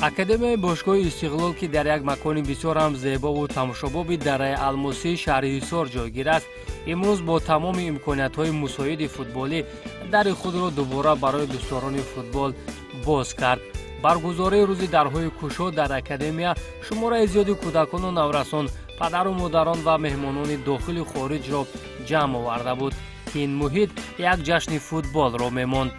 Академияи бошгоҳи Истиқлол, ки дар як макони бисёр ҳам зебову тамошобоби дараи Алмосии шаҳри Ҳисор ҷойгир аст, имрӯз бо тамоми имкониятҳои мусоиди футболӣ дари худро дубора барои дӯстдорони футбол боз кард. Баргузории рӯзи дарҳои кушод дар академия шумораи зиёди кӯдакону наврасон, падару модарон ва меҳмонони дохилу хориҷро ҷамъ оварда буд, ки ин муҳит як ҷашни футболро мемонд.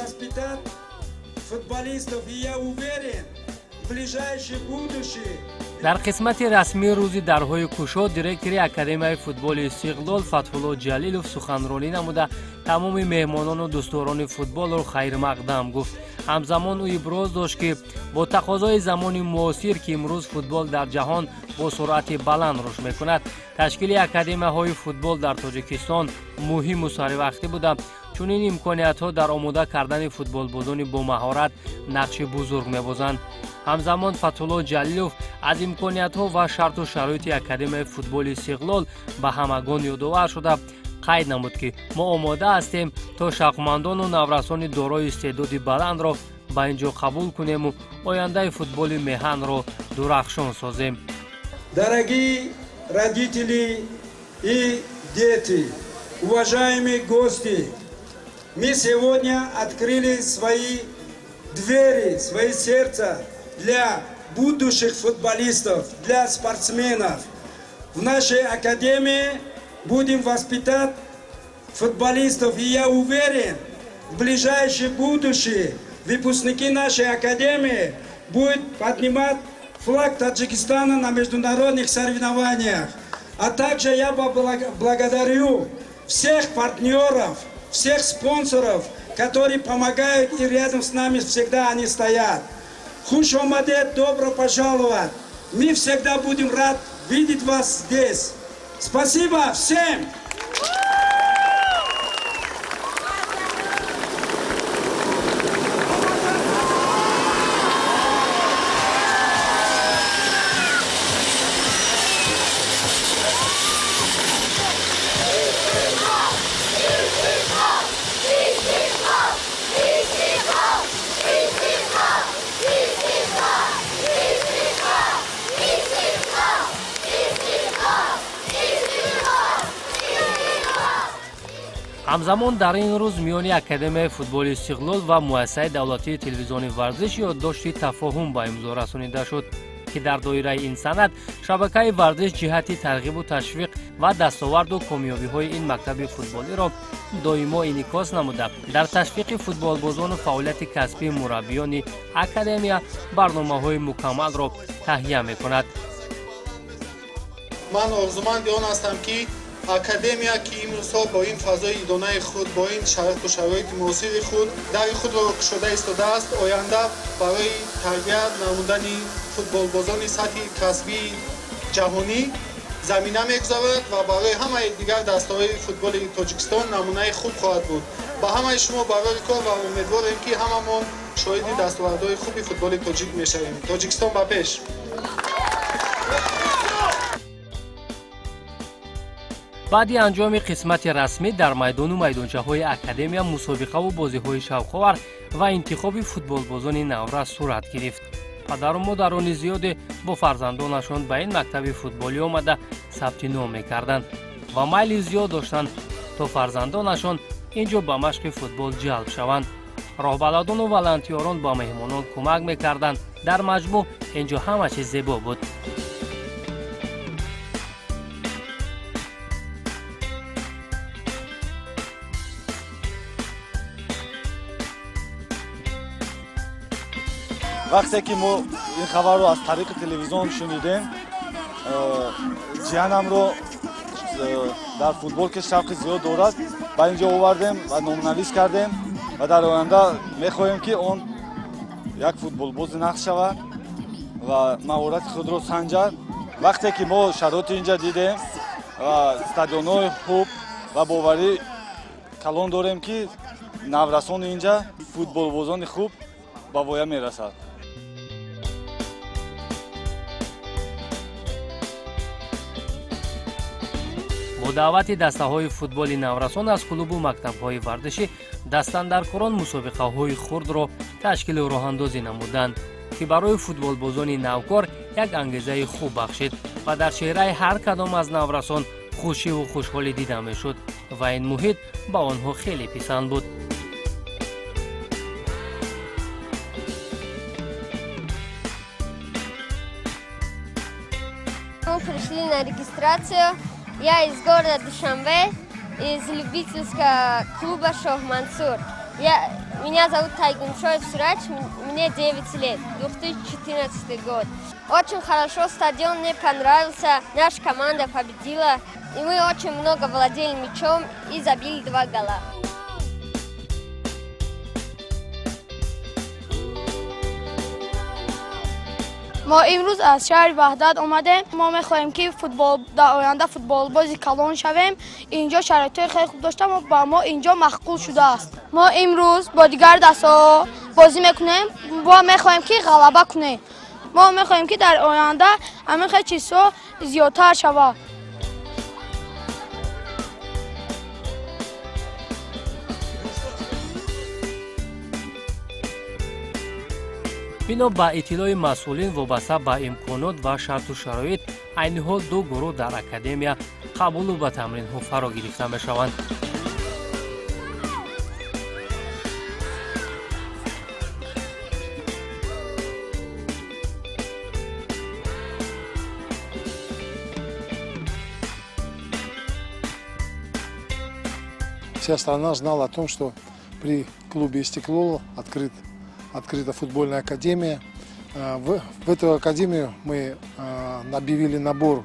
Воспитать футболистов, и я уверен, в ближайшее будущее. Дар қисмати расмии рӯзи дарҳои кушод директори Академияи футболи Истиқлол Фатҳулло Ҷалилов суханронӣ намуда, тамоми меҳмонону дӯстдорони футболро хайрмақдам гуфт. Ҳамзамон ӯ иброз дошт, ки бо тақозои замони муосир, ки имрӯз футбол дар ҷаҳон бо суръати баланд рушд мекунад, ташкили академияҳои футбол дар Тоҷикистон муҳиму саривақтӣ буда, чунин имкониятҳо дар омода кардани футболбозони бомаҳорат нақши бузург мебозанд. Ҳамзамон Фатҳулло Ҷалилов аз имкониятҳо ва шарту шароити Академияи футболи Истиқлол ба ҳамагон ёдовар шуда, қайд намуд, ки мо омода ҳастем, то шавқмандону наврасони дорои истеъдоди баландро ба ин ҷо қабул кунему ояндаи футболи меҳанро дурахшон созем. Дорогие родители и дети, уважаемые гости, мы сегодня открыли свои двери, свои сердца для будущих футболистов, для спортсменов. В нашей академии будем воспитать футболистов, и я уверен, в ближайшее будущее выпускники нашей академии будут поднимать флаг Таджикистана на международных соревнованиях. А также я благодарю всех партнеров, всех спонсоров, которые помогают и рядом с нами всегда они стоят. Хуш омадед, добро пожаловать! Мы всегда будем рад видеть вас здесь. Спасибо всем! Ҳамзамон дар ин рӯз миёни Академияи футболи Истиқлол ва Муассисаи давлатии телевизиони варзиш ёддошти тафоҳум ба имзо расонида шуд, ки дар доираи ин санад шабакаи варзиш ҷиҳати тарғибу ташвиқ ва дастоварду комёбиҳои ин мактаби футболиро доимо инъикос намуда, дар ташвиқи футболбозону фаъолияти касбии мураббиёни академия барномаҳои мукаммалро таҳия мекунад. Ман орзуманди он ҳастам, ки академия, ки имрӯзҳо бо ин фазои идонаи худ, бо ин шарту шароити муосири худ дари худро кушода истодааст, оянда барои тарбия намудани футболбозони сатҳи касбии ҷаҳонӣ замина мегузорад ва барои ҳамаи дигар дастаҳои футболи Тоҷикистон намунаи хуб хоҳад буд. Ба ҳамаи шумо барори кор ва умедворем, ки ҳамамон шоҳиди дастовардҳои хуби футболи тоҷик мешавем. Тоҷикистон ба пеш! Баъди анҷоми қисмати расмӣ дар майдону майдончаҳои академия мусобиқаву бозиҳои шавқовар ва интихоби футболбозони наврас сурат гирифт. Падару модарони зиёде бо фарзандонашон ба ин мактаби футболӣ омада, сабти ном мекарданд ва майли зиёд доштанд, то фарзандонашон ин ҷо ба машқи футбол ҷалб шаванд. Роҳбаладону волонтёрон ба меҳмонон кӯмак мекарданд. Дар маҷмӯъ ин ҷо ҳама чиз зебо буд. Вақте ки мо ин хабарро аз тариқи телевизион шунидем, ҷиянамро дар футбол, ки шавқи зиёд дорад, ба ин ҷо овардем ва номнавис кардем ва дар оянда мехоҳем, ки он як футболбози нағз шавад ва маҳорати худро санҷад. Вақте ки мо шароити ин ҷа дидем ва стадионҳои хуб ва боварӣ калон дорем, ки Наврасони инҷа футболбозони хуб ба воя мерасад. Бо даъвати дастаҳои футболи наврасон аз клубу мактабҳои варзишӣ дастандаркорон мусобиқаҳои хурдро ташкилу роҳандозӣ намуданд, ки барои футболбозони навкор як ангезаи хуб бахшид ва дар чеҳраи ҳар кадом аз наврасон хушиву хушҳолӣ дида мешуд ва ин муҳит ба онҳо хеле писанд буд. Мы пришли на регистрацию. Я из города Душанбе, из любительского клуба «Шох Мансур». Меня зовут Тайгуншоев Сурач, мне 9 лет, 2014 год. Очень хорошо, стадион мне понравился, наша команда победила, и мы очень много владели мячом и забили 2 гола. Мо имрӯз аз шаҳри Ваҳдат омадем. Мо мехоҳем, ки дар оянда футболбози калон шавем. Инҷо шароитҳои хеле хуб дошта, ба мо инҷо маъқул шудааст. Мо имрӯз бо дигар дастаҳо бозӣ мекунем ва мехоҳем, ки ғалаба кунем. Мо мехоҳем, ки дар оянда ҳамин хел чизҳо зиёдтар шавад. Бино ба иттилои масъулин, вобаста ба имконот ва шарту шароит, айни ҳол ду гурӯҳ дар академия қабулу ба тамринҳо фаро гирифта мешаванд. Вся страна знала о том, что при клубе «Истиклол» открыта футбольная академия. В эту академию мы объявили набор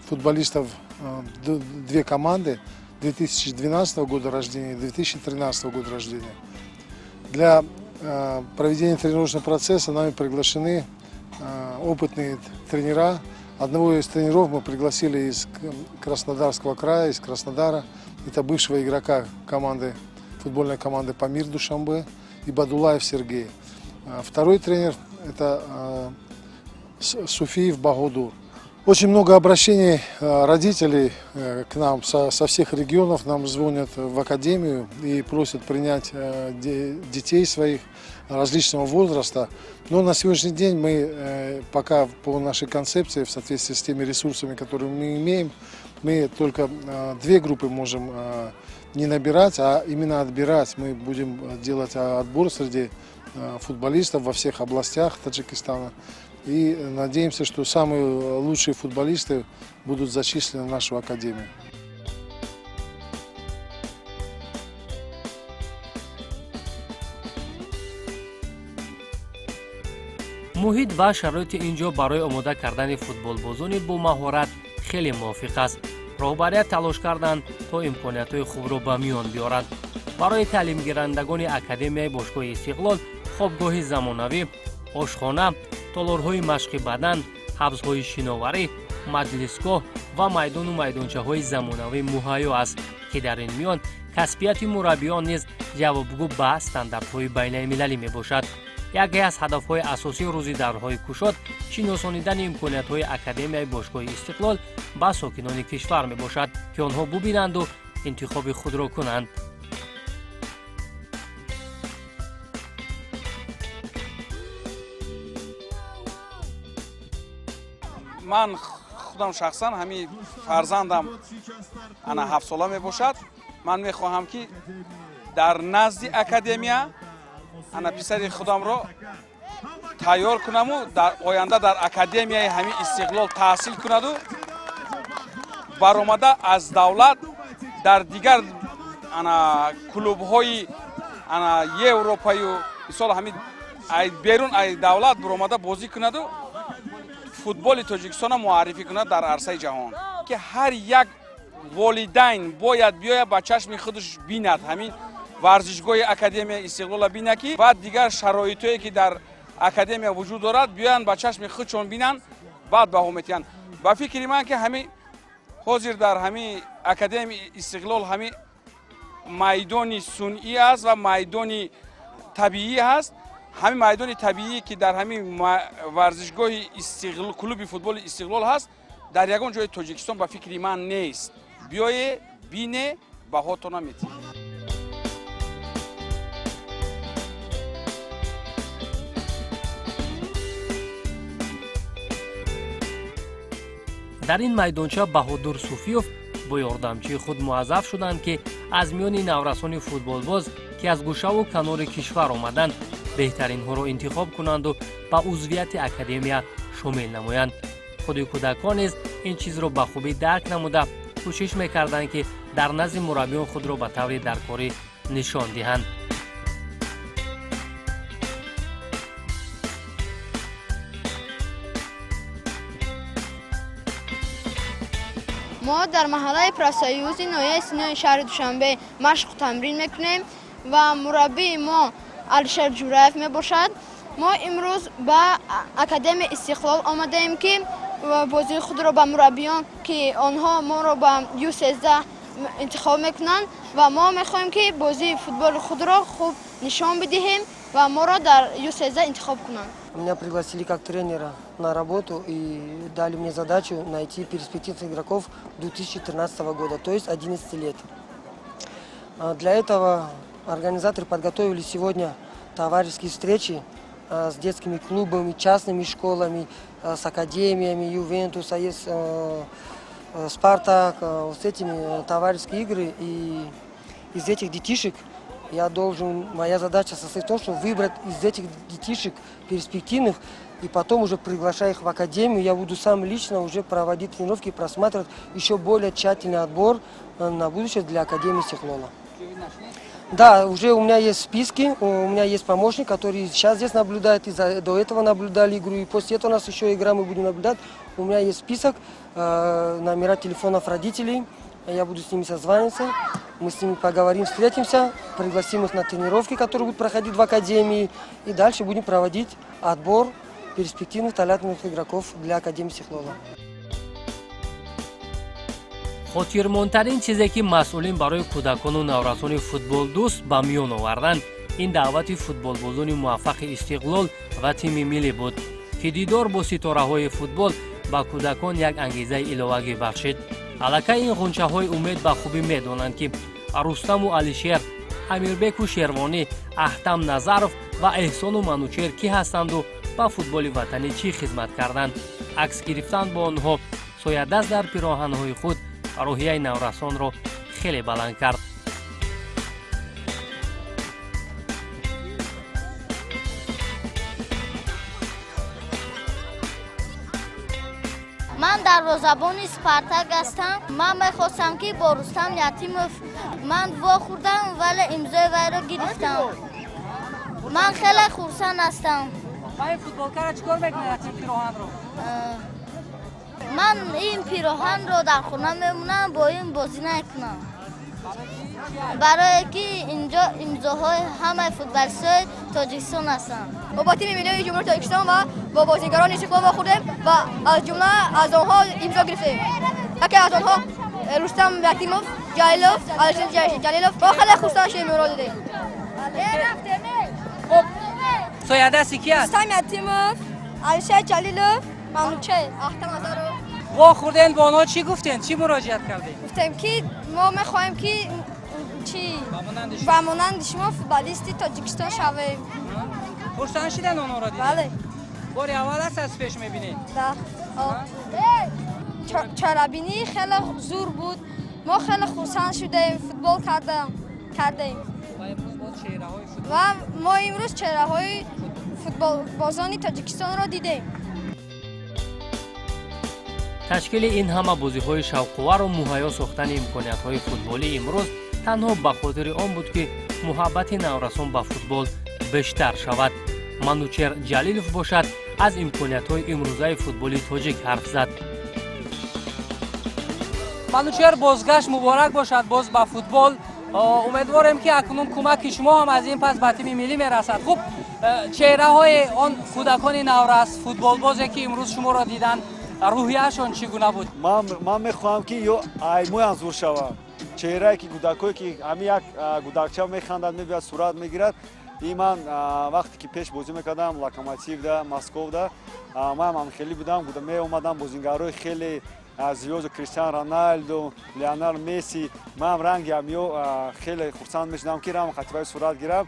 футболистов, две команды 2012 года рождения и 2013 года рождения. Для проведения тренировочного процесса нами приглашены опытные тренера. Одного из тренеров мы пригласили из Краснодарского края, из Краснодара. Это бывшего игрока футбольной команды «Памир» Душанбе, и Бадулаев Сергей. Второй тренер – это Суфиев Багодур. Очень много обращений родителей к нам со всех регионов. Нам звонят в академию и просят принять детей своих различного возраста. Но на сегодняшний день мы пока по нашей концепции, в соответствии с теми ресурсами, которые мы имеем, мы только две группы можем не набирать, а именно отбирать. Мы будем делать отбор среди футболистов во всех областях Таджикистана. И надеемся, что самые лучшие футболисты будут зачислены в нашу академию. Муҳит ва шароити инҷо барои омода кардани футболбозони бо маҳорат хеле мувофиқ аст. Роҳбарият талош карданд, то имкониятҳои хубро ба миён биёранд. Барои таълимгирандагони академияи бошгоҳи Истиқлол хобгоҳи замонавӣ, ошхона, толорҳои машқи бадан, ҳавзҳои шиноварӣ, маҷлисгоҳ ва майдону майдончаҳои замонавӣ муҳайё аст, ки дар ин миён касбияти мураббиён низ ҷавобгӯ ба стандартҳои байналмилалӣ мебошад. Яке аз ҳадафҳои асосии рӯзи дарҳои кушод шиносонидани имкониятҳои академияи бошгоҳи Истиқлол ба сокинони кишвар мебошад, ки онҳо бубинанду интихоби худро кунанд. Ман худам шахсан ҳамин фарзандам ана 7 сола мебошад. Ман мехоҳам, ки дар назди академия ана писари худамро тайёр кунаму дар оянда дар академияи ҳамин Истиқлол таҳсил кунаду баромада аз давлат дар дигар ана клубҳои ана Европаю, мисол, ҳамин берун ай давлат баромада бозӣ кунаду футболи Тоҷикистонро муаррифӣ кунад дар арсаи ҷаҳон, ки ҳар як волидайн бояд биёяд, ба чашми худаш бинад, ҳамин варзишгоҳи академияи Истиқлола бинад, ки баъд дигар шароитое, ки дар академия вуҷуд дорад, биёянд, ба чашми худшон бинанд, баъд баҳо метиҳанд. Ба фикри ман, ки ҳамин ҳозир дар ҳамин академияи Истиқлол ҳамин Майдони сунъӣ аст ва майдони табиӣ ҳаст. Ҳамин майдони табиӣ, ки дар ҳамин варзишгоҳи клуби футболи Истиқлол ҳаст, дар ягон ҷои Тоҷикистон ба фикри ман нест. Биёе, бине, баҳотона метиҳед. Дар ин майдонча Баҳодур Суфиёв бо ёрдамчии худ муаззаф шуданд, ки аз миёни наврасони футболбоз, ки аз гӯшаву канори кишвар омаданд, беҳтаринҳоро интихоб кунанду ба узвияти академия шомил намоянд. Худи кӯдакон низ ин чизро ба хубӣ дарк намуда, кӯшиш мекарданд, ки дар назди мураббиён худро ба таври даркорӣ нишон диҳанд. Мо дар маҳаллаи Профсоюзи ноҳияи Синои шаҳри Душанбе машқу тамрин мекунем ва мураббии мо Алишер Ҷураев мебошад. Мо имрӯз ба Академияи Истиқлол омадаем, ки бозии худро ба мураббиён, ки онҳо моро ба Ю13 интихоб мекунанд, ва мо мехоҳем, ки бозии футболи худро хуб нишон бидиҳем ва моро дар Ю13 интихоб кунанд. Меня пригласили как тренера на работу и дали мне задачу найти перспективных игроков 2013 года, то есть 11 лет. Для этого организаторы подготовили сегодня товарищеские встречи с детскими клубами, частными школами, с академиями Ювентуса, есть Спартак, вот с этими товарищеские игры. И из этих детишек я должен, моя задача состоит в том, чтобы выбрать из этих детишек перспективных и потом уже, приглашая их в академию, я буду сам лично уже проводить тренировки и просматривать еще более тщательный отбор на будущее для Академии Истиклола. Да, уже у меня есть списки, у меня есть помощник, который сейчас здесь наблюдает, и до этого наблюдали игру, и после этого у нас еще игра, мы будем наблюдать. У меня есть список, номера телефонов родителей, я буду с ними созваниваться, мы с ними поговорим, встретимся, пригласим их на тренировки, которые будут проходить в академии, и дальше будем проводить отбор перспективных талантливых игроков для Академии Истиклола. Хотирмонтарин чизе, ки масъулин барои кӯдакону наврасони футболдӯст ба миён оварданд, ин даъвати футболбозони муваффақи Истиқлол ва тими миллӣ буд, ки дидор бо ситораҳои футбол ба кӯдакон як ангезаи иловагӣ бахшид. Аллакай ин ғунчаҳои умед ба хубӣ медонанд, ки Рустаму Алишер, Амирбеку Шервонӣ, Аҳтам Назаров ва Эҳсону Манучер кӣ ҳастанду ба футболи ватанӣ чӣ хизмат карданд. Акс гирифтан бо онҳо, соядаст дар пироҳанҳои худ, рӯҳияи наврасонро хеле баланд кард. Ман дарвозабони Спартак ҳастам. Ман мехостам, ки бо Рустам Ятимов ман вохӯрдам, вале имзои вайро гирифтам. Ман хеле хурсанд ҳастам. Футболкаро чӣ кор мекунед, ин пироҳанро? Ман ин пироҳанро дар хона мемонам, бо ин бозӣ намекунам, барое ки инҷо имзоҳои ҳамаи футболистҳои Тоҷикистон ҳастанд. Мо бо тими миллии Ҷумҳурии Тоҷикистон ва бо бозигарони Истиқлол вохӯрдем ва аз ҷумла аз онҳо имзо гирифтем. Яке аз онҳо Рустам Ятимов, Ҷалилов, Алишер Ҷалилов. Мо хеле хурсанд шудем, онро дидем. Хуб, соядасти ки аст? Рустам Ятимов, Алишер Ҷалилов, Манучер, Ахтам Азаров. Вохӯрден бо онҳо, чӣ гуфтен, чӣ муроҷиат кардед? Гуфтем, ки мо мехоҳем, ки чӣ ба монанди шумо футболисти Тоҷикистон шавем. Хурсанд шидан онҳоро дидед? Бале. Бори аввал аст аз пеш мебинед? Да. Чорабинӣ хеле зур буд, мо хеле хурсанд шудем, футбол кардем ва мо имрӯз чеҳраҳои футболбозони Тоҷикистонро дидем. Ташкили ин ҳама бозиҳои шавқовару муҳайё сохтани имкониятҳои футболии имрӯз танҳо ба хотири он буд, ки муҳаббати наврасон ба футбол бештар шавад. Манучер Ҷалилов бошад, аз имкониятҳои имрӯзаи футболи тоҷик ҳарф зад. Манучер, бозгашт муборак бошад боз ба футбол. Умедворем, ки акнун кӯмаки шумо ҳам аз ин пас ба тими миллӣ мерасад. Хуб, чеҳраҳои он кӯдакони наврас футболбозе, ки имрӯз шуморо диданд, рӯҳияшон чӣ гуна буд? Ман мехоҳам, ки ё аймоям зур шавам. Чеҳрае ки кӯдакое ки ҳамин як кӯдакча механдад, мебиёд, сурат мегирад. И ман вақте ки пеш бозӣ мекардам Локомотивда, Московда, ман ҳам хеле будам, меомадам бозингарои хеле звёзд, Криштиан Роналду, Леонел Месси, ман ранги ҳамиё хеле хурсанд мешудам, ки рам хатибаи сурат гирам.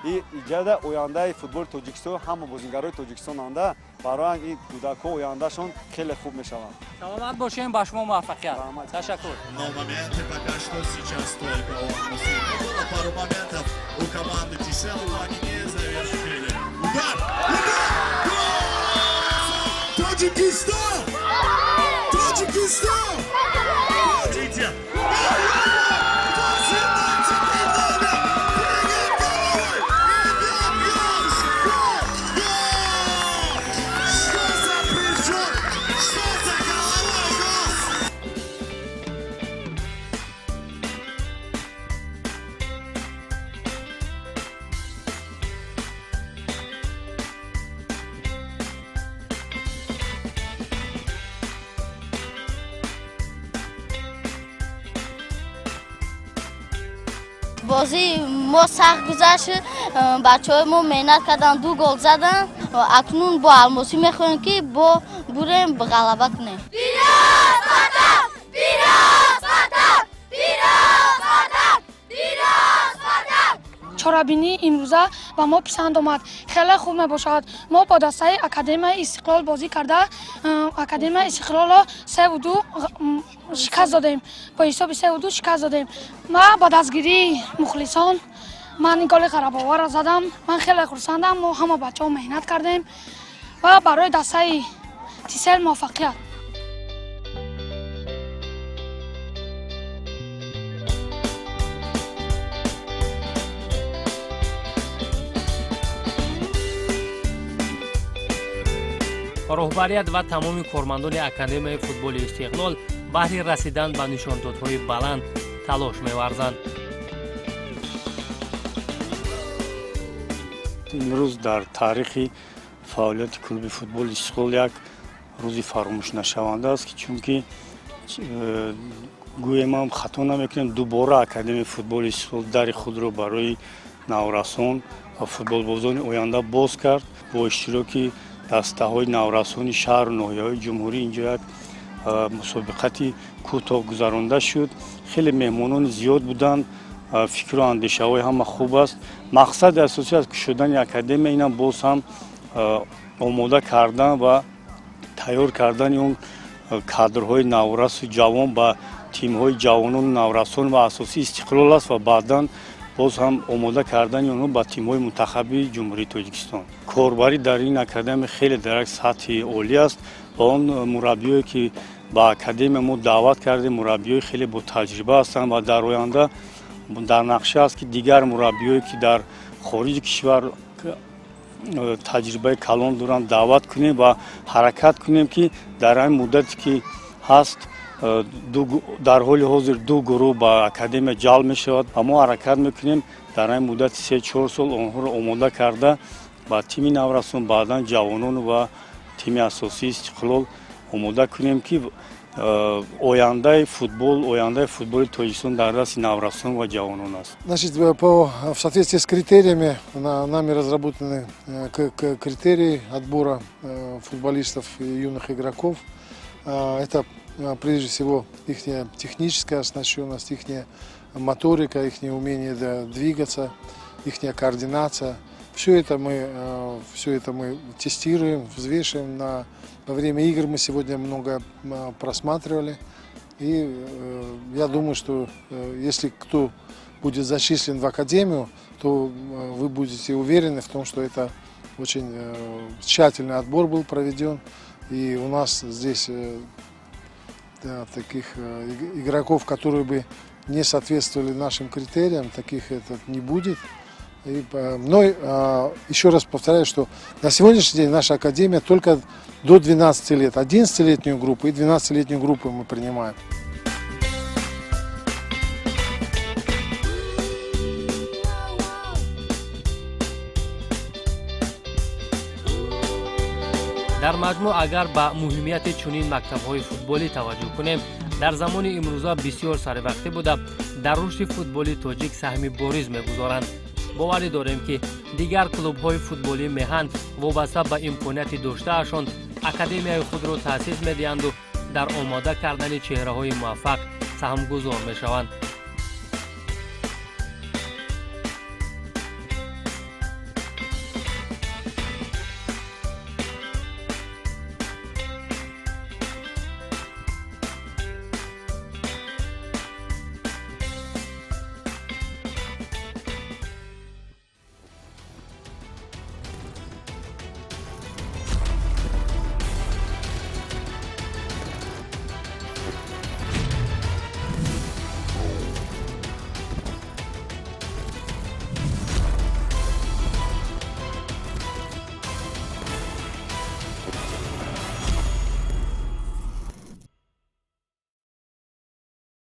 И иҷода ояндаи футболи Тоҷикистон, ҳама бозингарои Тоҷикистон анда, барои ин кӯдакҳо ояндашон хеле хуб мешаванд. Саломат бошем, ба шумо муваффақият. Ташаккур. Но моменты пока что сейчас только у Алмасы. Было пару моментов у команды Тисел, но они не завершили. Удар! Удар! Гол! Таджикистан! Таджикистан! Смотрите! Бозии мо сахт гузашт, бачаҳои мо меҳнат карданд, 2 гол заданд. Акнун бо Алмосӣ мехоҳем, ки бо бурем, ғалаба кунем. Чорабинии имрӯза ба мо писанд омад, хеле хуб мебошад. Мо бо дастаи Академияи Истиқлол бозӣ карда, Академияи Истиқлолро 3-2 шикаст додем, бо ҳисоби 3-2 шикаст додем. Ма ба дастгирии мухлисон ман ин голи ғарабоварро задам. Ман хеле хурсандам. Мо ҳама бачаҳо меҳнат кардем ва барои дастаи Тисел муваффақият. Роҳбарият ва тамоми кормандони Академияи футболи Истиқлол баҳри расидан ба нишондодҳои баланд талош меварзанд. Имрӯз дар таърихи фаъолияти клуби футболи Истиқлол як рӯзи фаромӯшнашаванда аст, ки чунки гӯем ҳам хато намекунем, дубора Академияи футболи Истиқлол дари худро барои наврасон ва футболбозони оянда боз кард. Бо иштироки дастаҳои наврасони шаҳру ноҳияҳои ҷумҳурӣ инҷо як мусобиқати кӯтоҳ гузаронда шуд. Хеле меҳмонони зиёд буданд, фикру андешаҳои ҳама хуб аст. Мақсади асосӣ аз кушодани академия инам боз ҳам омода кардан ва тайёр кардани он кадрҳои наврасу ҷавон ба тимҳои ҷавонону наврасон ва асосии Истиқлол аст ва баъдан боз ҳам омода кардани онҳо ба тимҳои мунтахаби Ҷумҳурии Тоҷикистон. Корбарӣ дар ин академия хеле дар як сатҳи олӣ аст ва он мураббиое ки ба академия мо даъват кардем, мураббиҳои хеле ботаҷриба ҳастанд ва дар оянда дар нақша аст, ки дигар мураббиое ки дар хориҷи кишвар таҷрибаи калон доранд даъват кунем ва ҳаракат кунем, ки дар ҳамин муддате ки ҳаст, дар ҳоли ҳозир 2 гурӯҳ ба академия ҷалб мешавад ва мо ҳаракат мекунем дар ҳамин муддати 3-4 сол онҳоро омода карда ба тими наврасон, баъдан ҷавонон ва тими асосии Истиқлол омода кунем, ки ояндаи футбол, ояндаи футболи Тоҷикистон дар дасти наврасон ва ҷавонон аст. Значит, в соответствии с критериями нами разработаны критерии отбора футболистов и юных игроков. Это прежде всего их техническая оснащенность, их моторика, их умение двигаться, их координация. Все это мы тестируем, взвешиваем. Во время игр мы сегодня много просматривали. И я думаю, что если кто будет зачислен в академию, то вы будете уверены в том, что это очень тщательный отбор был проведен. И у нас здесь таких игроков, которые бы не соответствовали нашим критериям, таких не будет. Но еще раз повторяю, что на сегодняшний день наша академия только до 12 лет, 11-летнюю группу и 12-летнюю группу мы принимаем. Дар маҷмӯъ, агар ба муҳимияти чунин мактабҳои футболӣ таваҷҷӯҳ кунем, Дар замони имрӯза бисёр саривақтӣ буда, дар рушди футболи тоҷик саҳми бориз мегузоранд. Боварӣ дорем, ки дигар клубҳои футболии меҳан вобаста ба имконияти доштаашон академияи худро таъсис медиҳанду дар омода кардани чеҳраҳои муваффақ саҳмгузор мешаванд.